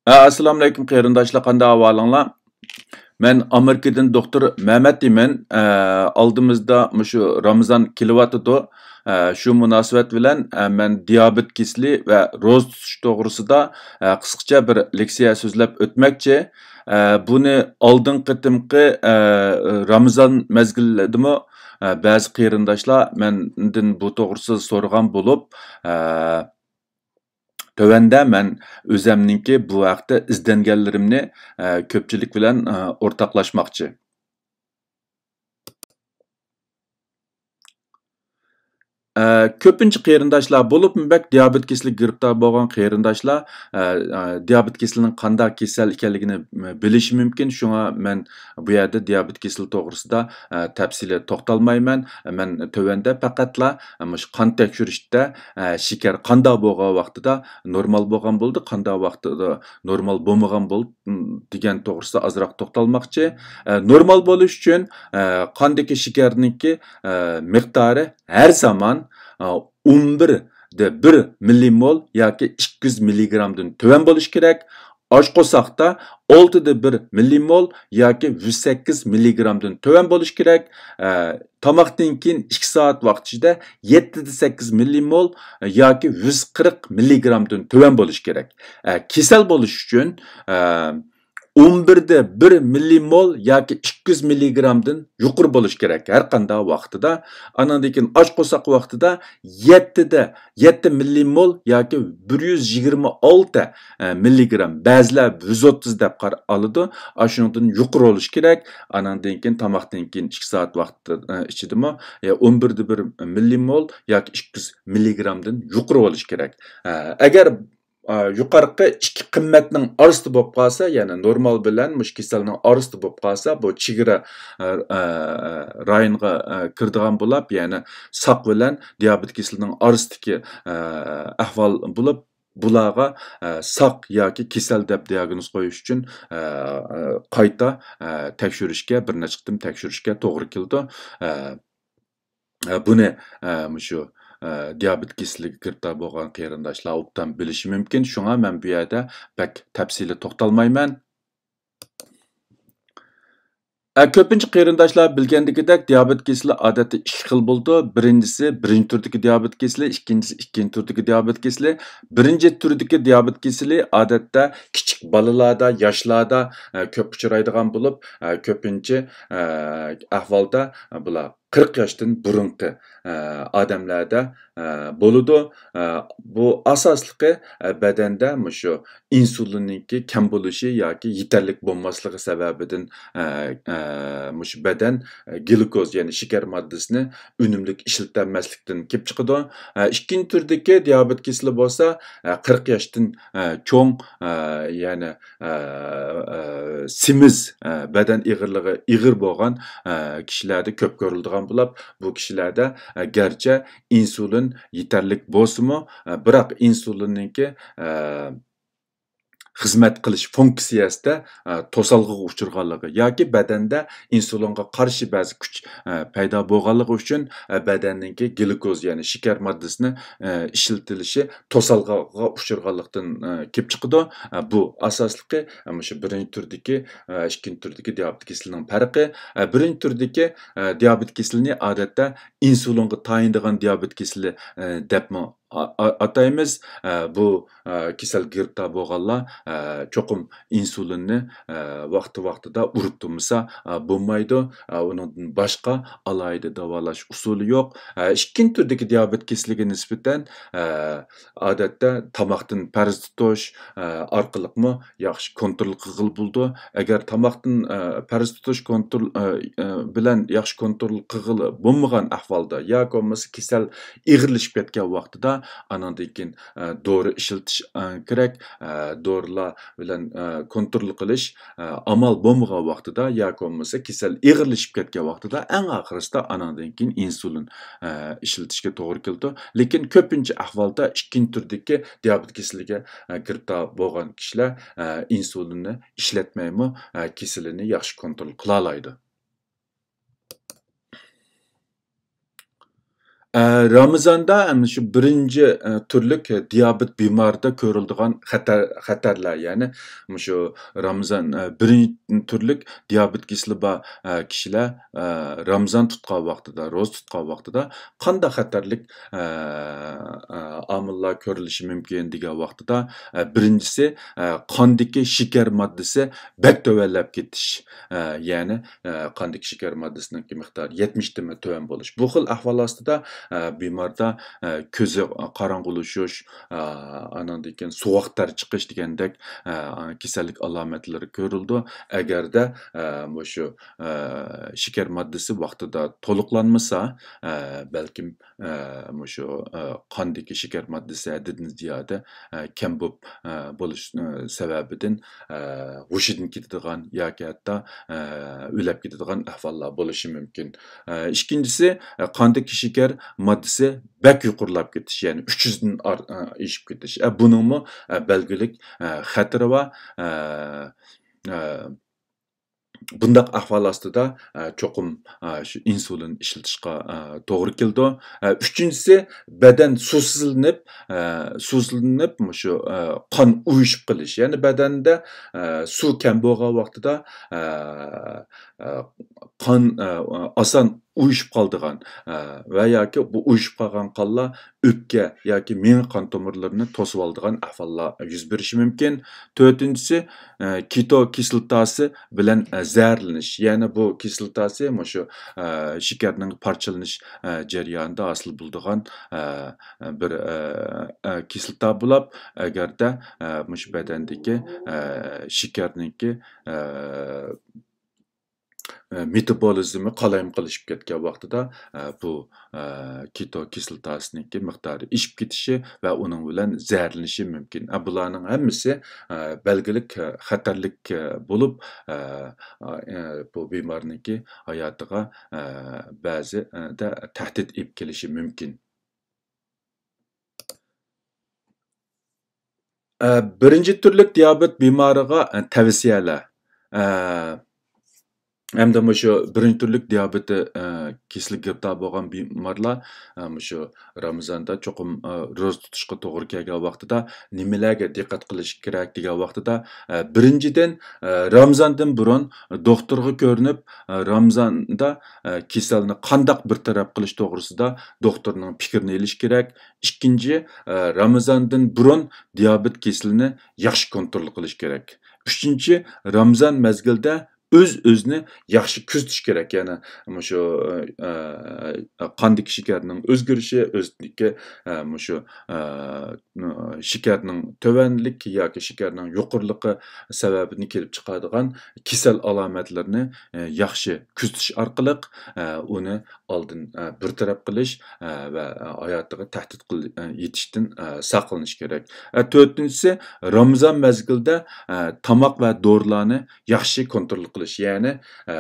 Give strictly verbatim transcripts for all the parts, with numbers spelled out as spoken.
ئە، ئەسسالامۇئەلەيكۇم قېرىنداشلار، قانداق ئەھۋالىڭلار؟ مەن ئامېرىكىدىن دوختۇر مەمەت دېمەن. ئە، ئالدىمىزدا مۇشۇ رامىزان كېلىۋاتىدۇ. ئە، شۇ مۇناسىۋەت بىلەن، ئە، مەن دىيابېت كېسىلى ۋە روزا تۇتۇش توغرىسىدا، ئە، قىسقىچە بىر لېكسىيە سۆزلەپ ئۆتمەكچى. ئە، بۇنى ئالدىنقى قېتىمقى، ئە، رامىزان مەزگىلىدىمۇ، ئە، بەزى قېرىنداشلار مەندىن بۇ توغرىسىدا سورىغان بولۇپ، ئە، تۆۋەندە مەن ئۆزەمنىڭكى بۇ ھەقتە ئىزدەنگەنلىرىمنى، ئە، كۆپچىلىك بىلەن، ئە، ئورتاقلاشماقچى. ئە، كۆپىنچە قېرىنداشلار، بولۇپمۇ بەك دىيابېت كېسىلىگە گىرىپتار بولغان قېرىنداشلار، ئە، ئە، دىيابېت كېسىلىنىڭ قانداق كېسەل ئىكەنلىكىنى، م، بىلىشى مۇمكىن. شۇڭا مەن بۇ يەردە دىيابېت كېسىلى توغرىسىدا، ئە، تەپسىلىي توختالمايمەن. مەن تۆۋەندە پەقەتلا، ئە، مۇشۇ قان تەكشۈرۈشتە، ئە، شېكەر قانداق بولغان ۋاقتىدا نورمال بولغان بولىدۇ، قانداق ۋاقتىدا نورمال بولمىغان بولدى، م، دېگەن توغرىسىدا ئازراق توختالماقچى. ئە، نورمال بولۇش ئۈچۈن، ئە، قاندىكى شېكەرنىڭكى، ئە، مىقدارى ھەر زامان، ئە، ئون بىردە بىر مىللىمول ياكى ئىككى يۈز مىللىگرامدىن تۆۋەن بولۇشى كېرەك. ئاچ قورساقتا ئالتىدە بىر مىللىمول ياكى يۈز سەككىز مىللىگرامدىن تۆۋەن بولۇشى كېرەك. ئە، تاماقتىن كېيىن ئىككى سائەت ۋاقىت ئىچىدە يەتتىدە سەككىز مىللىمول ياكى يۈز قىرىق مىللىگرامدىن تۆۋەن بولۇشى كېرەك. ئە، كېسەل بولۇش ئۈچۈن، ئە، ئون بىردە بىر مىللىمول ياكى ئىككى يۈز مىللىگرامدىن يۇقىرى بولۇشى كېرەك ھەر قانداق ۋاقتىدا. ئانىڭدىن كېيىن ئاچ قورساق ۋاقتىدا يەتتىدە، يەتتە مىللىمول ياكى بىر يۈز يىگىرمە ئالتە، ئە، مىللىگرام، بەزىلەر يۈز ئوتتۇز دەپ قار-، ئالىدۇ. ئاشۇنىڭدىن يۇقىرى بولۇشى كېرەك. ئانىڭدىن كېيىن تاماقتىن كېيىن ئىككى سائەت ۋاقىت، ئە، ئىچىدىمۇ، ئە، ئون بىردە بىر مىللىمول ياكى ئىككى يۈز مىللىگرامدىن يۇقىرى بولۇشى كېرەك. ئە، ئەگەر ئا، يۇقارقى ئىككى قىممەتنىڭ ئارىسىدا بولۇپ قالسا، يەنى نورمال بىلەن مۇشۇ كېسەلنىڭ ئارىسىدا بولۇپ قالسا، بۇ چېگرا، ئا، ئا، رايونىغا، ئا، كىرىدىغان بولۇپ، يەنى ساق بىلەن دىيابېت كېسىلىنىڭ ئارىسىدىكى، ئا، ئەھۋال بولۇپ، بۇلارغا، ئا، ساق ياكى كېسەل دەپ دىياگنوز قويۇش ئۈچۈن، ئا، ئا، قايتا، ئا، تەكشۈرۈشكە، بىر نەچچە قېتىم تەكشۈرۈشكە توغرا كېلىدۇ. ئا، ئە، بۇنى، ئە، مۇشۇ، ئە، دىيابېت كېسىلىگە گىرىپتار بولغان قېرىنداشلار ئوبدان بىلىشى مۇمكىن. شۇڭا مەن بۇ يەردە بەك تەپسىلىي توختالمايمەن. ئە، كۆپىنچە قېرىنداشلار بىلگەندىكىدەك، دىيابېت كېسىلى ئادەتتە ئىككى خىل بولىدۇ. بىرىنچىسى، بىرىنچى تۈردىكى دىيابېت كېسىلى، ئىككىنچىسى، ئىككىنچى تۈردىكى دىيابېت كېسىلى. بىرىنچى تۈردىكى دىيابېت كېسىلى ئادەتتە كىچىك بالىلاردا، ياشلاردا، ئە، كۆپ ئۇچرايدىغان بولۇپ، ئە، كۆپىنچە، ئە، ئەھۋالدا، ئە، بۇلار قىرىق ياشتىن بۇرۇنقى، ئە، ئادەملەردە، ئە، بولىدۇ. ئە، بۇ ئاساسلىقى، ئە، بەدەندە مۇشۇ ئىنسۇلىننىڭكى كەم بولۇشى ياكى يېتەرلىك بولماسلىقى سەۋەبىدىن، ئە، ئە، مۇشۇ بەدەن، ئە، گلۇكوز، يەنى شېكەر ماددىسىنى ئۈنۈملۈك ئىشلىتەلمەسلىكتىن كېلىپ چىقىدۇ. ئە، ئىككىنچى تۈردىكى دىيابېت كېسىلى بولسا، ئە، قىرىق ياشتىن، ئە، چوڭ، ئە، يەنى، ئە، ئە، سېمىز، ئە، بەدەن ئېغىرلىقى ئېغىر بولغان، ئە، كىشىلەردە كۆپ كۆرۈلىدىغان بولۇپ، بۇ كىشىلەردە، ئە، گەرچە ئىنسۇلىن يېتەرلىك بولسىمۇ، ئە، بىراق ئىنسۇلىننىڭكى، ئە، خىزمەت قىلىش فۇنكسىيەسىدە، ئە، توسالغۇغا ئۇچرىغانلىقى ياكى بەدەندە ئىنسۇلىنغا قارشى بەزى كۈچ، ئە، پەيدا بولغانلىقى ئۈچۈن، ئە، بەدەننىڭكى گلۇكوز، يەنى شېكەر ماددىسىنى، ئە، ئىشلىتىلىشى توسالغۇغا ئۇچرىغانلىقتىن، ئە، كېلىپ چىقىدۇ. ئە، بۇ ئاساسلىقى، ئە، مۇشۇ بىرىنچى تۈردىكى، ئە، ئىككىنچى تۈردىكى دىيابېت كېسىلىنىڭ پەرقى. ئە، بىرىنچى تۈردىكى، ئە، دىيابېت كېسىلىنى ئادەتتە ئىنسۇلىنغا تايىنىدىغان دىيابېت كېسىلى، ئە، دەپمۇ ئا-، ئا-، ئاتايمىز. ئە، بۇ، ئە، كېسەلگە گىرىپتار بولغانلار، ئە، چوقۇم ئىنسۇلىننى، ئە، ۋاقتى-ۋاقتىدا ئۇرۇپ تۇرمىسا، ئە، بولمايدۇ. ئە، ئۇنىڭدىن باشقا ئالاھىدە داۋالاش ئۇسۇلى يوق. ئە، ئىككىنچى تۈردىكى دىيابېت كېسىلىگە نىسبەتەن، ئە، ئادەتتە تاماقتىن پەرز تۇتۇش، ئە، ئارقىلىقمۇ ياخشى كونترول قىلغىلى بولىدۇ. ئەگەر تاماقتىن، ئە، پەرز تۇتۇش كونترول، ئە، ئە، بىلەن ياخشى كونترول قىلغىلى بولمىغان ئەھۋالدا ياكى بولمىسا كېسەل ئېغىرلىشىپ كەتكەن ۋاقتىدا، ئانىڭدىن كېيىن، ئە، دورا ئىشلىتىش، ئە، كېرەك. ئە، دورىلار بىلەن، ئە، كونترول قىلىش، ئە، ئامال بولمىغان ۋاقتىدا ياكى بولمىسا كېسەل ئېغىرلىشىپ كەتكەن ۋاقتىدا ئەڭ ئاخىرىسىدا ئانىڭدىن كېيىن ئىنسۇلىن، ئە، ئىشلىتىشكە توغرا كېلىدۇ. لېكىن كۆپىنچە ئەھۋالدا ئىككىنچى تۈردىكى دىيابېت كېسىلىگە، ئە، گىرىپتار بولغان كىشىلەر، ئە، ئىنسۇلىننى ئىشلەتمەيمۇ، ئە، كېسىلىنى ياخشى كونترول قىلالايدۇ. ئە، رامىزاندا ئەنە شۇ بىرىنچى، ئە، تۈرلۈك دىيابېت بىمارىدا كۆرۈلىدىغان خەتەر، خەتەرلەر، يەنى مۇشۇ رامىزان، ئە، بىرىنچى تۈرلۈك دىيابېت كېسىلى بار، ئە، كىشىلەر، ئە، رامىزان تۇتقان ۋاقتىدا، روزا تۇتقان ۋاقتىدا قانداق خەتەرلىك، ئە، ئە، ئامىللار كۆرۈلۈشى مۇمكىن دېگەن ۋاقتىدا، ئە، بىرىنچىسى، ئە، قاندىكى شېكەر ماددىسى بەك تۆۋەنلەپ كېتىش، ئە، يەنى، ئە، قاندىكى شېكەر ماددىسىنىڭكى مىقدارى يەتمىشتىن تۆۋەن بولۇش. بۇ خىل ئەھۋال ئاستىدا، ئە، بىماردا، ئە، كۆزى قاراڭغۇلىشىش، ئە، ئاناندىن كېيىن سوغۇق تەر چىقىش دېگەندەك، ئە، كېسەللىك ئالامەتلىرى كۆرۈلىدۇ. ئەگەردە، ئە، مۇشۇ، ئە، شېكەر ماددىسى ۋاقتىدا تولۇقلانمىسا، ئە، بەلكىم، ئە، مۇشۇ، ئە، قاندىكى شېكەر ماددىسى ھەددىدىن زىيادە، ئە، كەم بولۇپ، ئە، بولۇش، ئە، سەۋەبىدىن، ئە، ھوشىدىن كېتىدىغان ياكى ھەتتا، ئە، ئۆلۈپ كېتىدىغان ئەھۋاللار بولۇشى مۇمكىن. ئە، ئىككىنچىسى، ئە، قاندىكى شېكەر ماددىسى بەك يۇقىرىلاپ كېتىش، يەنى ئۈچ يۈزدىن ئار-، ئە، ئېشىپ كېتىش. ئە، بۇنىڭمۇ، ئە، بەلگىلىك، ئە، خەتىرى بار. ئە، ئە، بۇنداق ئەھۋال ئاستىدا، ئە، چوقۇم، ئە، شۇ ئىنسۇلىن ئىشلىتىشقا، ئە، توغرا كېلىدۇ. ئە، ئۈچىنچىسى، بەدەن سۇسىزلىنىپ، ئە، سۇسىزلىنىپ، مۇشۇ، ئە، قان ئۇيۇشۇپ قېلىش. يەنى بەدەندە، ئە، سۇ كەم بولغان ۋاقتىدا، ئە، ئە، قان، ئە، ئاسان ئۇيۇشۇپ قالىدىغان، ئە، ۋە ياكى بۇ ئۇيۇشۇپ قالغان قانلار ئۆپكە ياكى مېڭە قان تومۇرلىرىنى توسۇۋالىدىغان ئەھۋاللار يۈز بېرىشى مۇمكىن. تۆتىنچىسى، ئە، كېتو كىسلوتاسى بىلەن، ئە، زەھەرلىنىش. يەنى بۇ كىسلوتاسى مۇشۇ، ئە، شېكەرنىڭ پارچىلىنىش، ئە، جەريانىدا ھاسىل بولىدىغان، ئە، بىر، ئە، ئە، كىسلوتا بولۇپ، ئەگەردە، ئە، مۇشۇ بەدەندىكى، ئە، شېكەرنىڭكى، ئە، ئە، مېتابولىزمى قالايمىقانلىشىپ كەتكەن ۋاقتىدا، ئە، بۇ، ئە، كېتو كىسلوتاسىنىڭكى مىقدارى ئېشىپ كېتىشى ۋە ئۇنىڭ بىلەن زەھەرلىنىشى مۇمكىن. ئە، بۇلارنىڭ ھەممىسى، ئە، بەلگىلىك، ئە، خەتەرلىك، ئە، بولۇپ، ئە، ئە، بۇ بىمارنىڭكى ھاياتىغا، ئە، بەزىدە تەھدىت ئېلىپ كېلىشى مۇمكىن. ئە، بىرىنچى تۈرلۈك دىيابېت بىمارىغا، ئە، تەۋسىيەلەر. ئە، ھەمدە مۇشۇ بىرىنچى تۈرلۈك دىيابېتى، ئە، كېسىلىگە گىرىپتار بولغان بىمارلار، ئە، مۇشۇ رامىزاندا چوقۇم، ئە، روزا تۇتۇشقا توغرا كەلگەن ۋاقتىدا نېمىلەرگە دىققەت قىلىش كېرەك دېگەن ۋاقتىدا، ئە، بىرىنچىدىن، ئە، رامىزاندىن بۇرۇن دوختۇرغا كۆرۈنۈپ، ئە، رامىزاندا، ئە، كېسەلنى قانداق بىر تەرەپ قىلىش توغرىسىدا دوختۇرنىڭ پىكرىنى ئېلىش كېرەك. ئىككىنچى، ئە، رامىزاندىن بۇرۇن دىيابېت كېسىلىنى ياخشى كونترول قىلىش كېرەك. ئۈچىنچى، رامىزان مەزگىلىدە ئۆز-ئۆزىنى ياخشى كۆزىتىش كېرەك. يەنى مۇشۇ، ئە، قاندىكى شېكەرنىڭ ئۆزگىرىشى، ئۆزىدىكى، ئە، مۇشۇ، ئە، شېكەرنىڭ تۆۋەنلىك ياكى شېكەرنىڭ يۇقىرىلىقى سەۋەبىدىن كېلىپ چىقىدىغان كېسەل ئالامەتلىرىنى، ئە، ياخشى كۆزىتىش ئارقىلىق، ئە، ئۇنى ئالدىن، ئە، بىر تەرەپ قىلىش، ئە، ۋە، ئە، ھاياتىغا تەھدىت قىل-، ئە، يېتىشتىن، ئە، ساقلىنىش كېرەك. ئە، تۆتىنچىسى، رامىزان مەزگىلىدە، ئە، تاماق ۋە دورىلارنى ياخشى كونترول قىلىش، يەنى، ئە،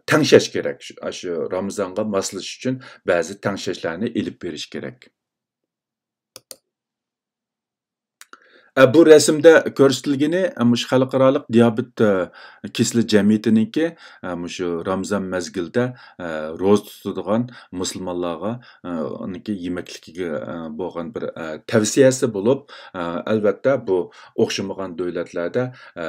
تەڭشەش كېرەك. شۇ، ئاشۇ رامىزانغا ماسلىشىش ئۈچۈن بەزى تەڭشەشلەرنى ئېلىپ بېرىش كېرەك. ئە، بۇ رەسىمدە كۆرسىتىلگىنى، ئە، مۇشۇ خەلقئارالىق دىيابېت، ئە، كېسىلى جەمئىيىتىنىڭكى، ئە، مۇشۇ رامىزان مەزگىلىدە، ئە، روزا تۇتىدىغان مۇسۇلمانلارغا، ئە، ئۇنىڭكى يېمەكلىكىگە، ئە، بولغان بىر، ئە، تەۋسىيەسى بولۇپ، ئە، ئەلۋەتتە، بۇ ئوخشىمىغان دۆلەتلەردە، ئە،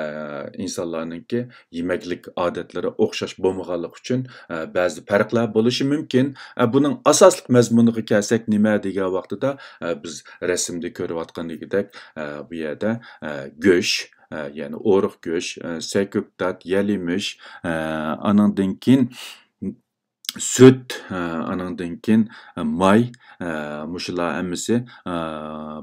ئىنسانلارنىڭكى يېمەكلىك ئادەتلىرى ئوخشاش بولمىغانلىقى ئۈچۈن، ئە، بەزى پەرقلەر بولۇشى مۇمكىن. ئە، بۇنىڭ ئاساسلىق مەزمۇنىغا كەلسەك نېمە دېگەن ۋاقتىدا، ئە، بىز رەسىمدە كۆرۈۋاتقىنىدەك، ئە، بۇ يەردە، ئە، گۆش، ئە، يەنى ئورۇق گۆش، ئە، سەي كۆكتات، يەل يېمىش، ئە، ئانىڭدىن كېيىن سۈت، ئە، ئانىڭدىن كېيىن، ئە، ماي، ئە، مۇشۇلار ھەممىسى، ئە،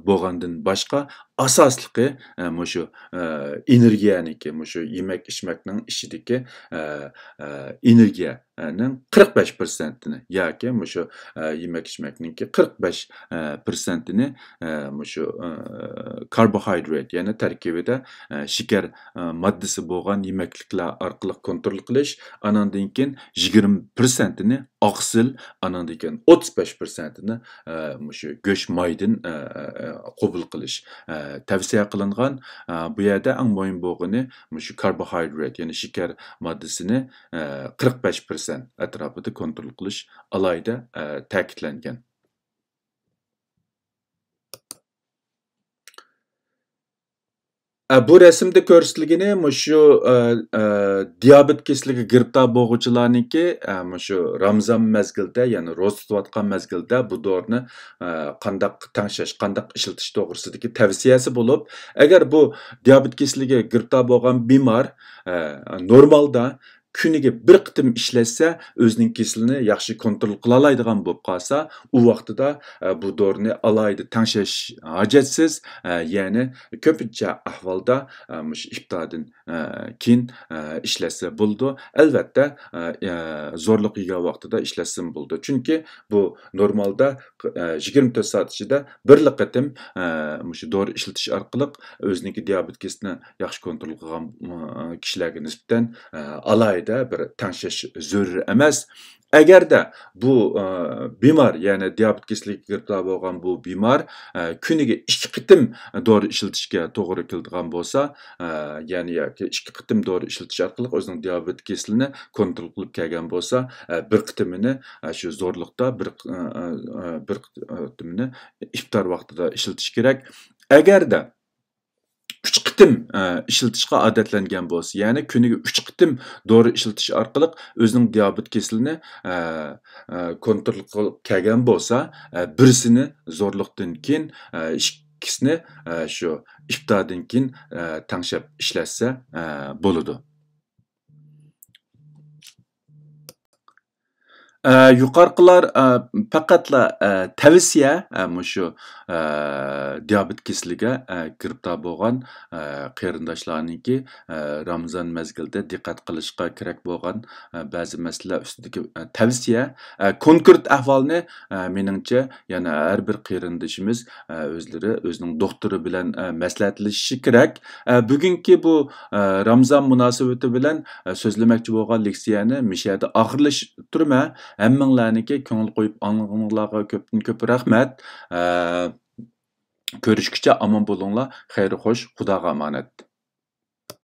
بولغاندىن باشقا ئاساسلىقى، ئە، مۇشۇ، ئە، ئېنېرگىيەنىڭكى، مۇشۇ يېمەك ئىچمەكنىڭ ئىچىدىكى، ئە، ئە، ئېنېرگىيەنىڭ قىرىق بەش پىرسەنتىنى ياكى مۇشۇ، ئە، يېمەك ئىچمەكنىڭكى قىرىق بەش، ئە، پىرسەنتىنى، ئە، مۇشۇ، ئە، كاربوھايدرات، يەنى تەركىبىدە، ئە، شېكەر، ئە، ماددىسى بولغان يېمەكلىكلەر ئارقىلىق كونترول قىلىش، ئانىڭدىن كېيىن يىگىرمە پىرسەنتىنى ئاقسىل، ئانىڭدىن كېيىن ئوتتۇز بەش پىرسەنتىنى، ئە، مۇشۇ گۆش مايدىن، ئە، ئە، ئە، قوبۇل قىلىش، ئە، تەۋسىيە قىلىنغان. ئە، بۇ يەردە ئەڭ مۇھىم بولغىنى مۇشۇ كاربوھايدرات، يەنى شېكەر ماددىسىنى، ئە، قىرىق بەش پىرسەنت ئەتراپىدا كونترول قىلىش ئالاھىدە، ئە، تەكىتلەنگەن. ئە، بۇ رەسىمدە كۆرسىتىلگىنى مۇشۇ، ئە، ئە، دىيابېت كېسىلىگە گىرىپتار بولغۇچىلارنىڭكى، ئە، مۇشۇ رامزان مەزگىلدە، يەنى روزا تۇتۇۋاتقان مەزگىلدە بۇ دورىنى، ئە، قانداق تەڭشەش، قانداق ئىشلىتىش توغرىسىدىكى تەۋسىيەسى بولۇپ، ئەگەر بۇ دىيابېت كېسىلىگە گىرىپتار بولغان بىمار، ئە، نورمالدا كۈنىگە بىر قېتىم ئىشلەتسە، ئۆزىنىڭ كېسىلىنى ياخشى كونترول قىلالايدىغان بولۇپ قالسا، ئۇ ۋاقتىدا، ئە، بۇ دورىنى ئالاھىدە تەڭشەش ھاجەتسىز، ئە، يەنى كۆپىنچە ئەھۋالدا، ئە، مۇشۇ ئىپتاردىن، ئە، كېيىن، ئە، ئىشلەتسە بولىدۇ. ئەلۋەتتە، ئە، ئە، زورلۇق يېگەن ۋاقتىدا ئىشلەتسىمۇ بولىدۇ. چۈنكى بۇ نورمالدا، ئە، يىگىرمە تۆت سائەت ئىچىدە بىرلا قېتىم، ئە، مۇشۇ دورا ئىشلىتىش ئارقىلىق ئۆزىنىڭكى دىيابېت كېسىلىنى ياخشى كونترول قىلغان، ئە، كىشىلەرگە نىسبەتەن، ئە، ئالاھىدە بىر تەڭشەش زۆرۈر ئەمەس. ئەگەردە بۇ، ئە، بىمار، يەنى دىيابېت كېسىلىگە گىرىپتار بولغان بۇ بىمار، ئە، كۈنىگە ئىككى قېتىم دورا ئىشلىتىشكە توغرا كېلىدىغان بولسا، ئە، يەنى ياكى ئىككى قېتىم دورا ئىشلىتىش ئارقىلىق ئۆزىنىڭ دىيابېت كېسىلىنى كونترول قىلىپ كەلگەن بولسا، ئە، بىر قېتىمىنى، ئە، شۇ زورلۇقتا بىر، ئە، ئە، ئە، بىر قېتىمنى ئىپتار ۋاقتىدا ئىشلىتىش كېرەك. ئەگەردە ئۈچ قېتىم، ئە، ئىشلىتىشقا ئادەتلەنگەن بولسا، يەنى كۈنىگە ئۈچ قېتىم دورا ئىشلىتىش ئارقىلىق ئۆزىنىڭ دىيابېت كېسىلىنى، ئە، ئە، كونترول قىلىپ كەلگەن بولسا، ئە، بىرسىنى زورلۇقتىن كېيىن، ئە، ئىككىسىنى، ئە، شۇ ئىپتاردىن كېيىن، ئە، تەڭشەپ ئىشلەتسە، ئە، بولىدۇ. ئە، يۇقىرىقىلار، ئە، پەقەتلا، ئە، تەۋسىيە، ئە، مۇشۇ، ئە، دىيابېت كېسىلىگە، ئە، گىرىپتار بولغان، ئە، قېرىنداشلارنىڭكى، ئە، رامىزان مەزگىلىدە دىققەت قىلىشقا كېرەك بولغان، ئە، بەزى مەسىلىلەر ئۈستىدىكى، ئە، تەۋسىيە. ئە، كونكرېت ئەھۋالنى، ئە، مېنىڭچە، يەنە ھەر بىر قېرىندىشىمىز، ئە، ئۆزلىرى ئۆزىنىڭ دوختۇرى بىلەن، ئە، مەسلىھەتلىشىشى كېرەك. ئە، بۈگۈنكى بۇ، ئە، رامىزان مۇناسىۋىتى بىلەن، ئە، سۆزلىمەكچى بولغان لېكسىيەنى مىشەدە ئاخىرلاشتۇرىمەن. ھەممىڭلارنىڭكى كۆڭۈل قويۇپ ئاڭلىغىنىڭلارغا كۆپتىن كۆپ رەھمەت. ئە، كۆرۈشكىچە ئامان بولۇڭلار. خەير خوش، خۇداغا ئامانەت.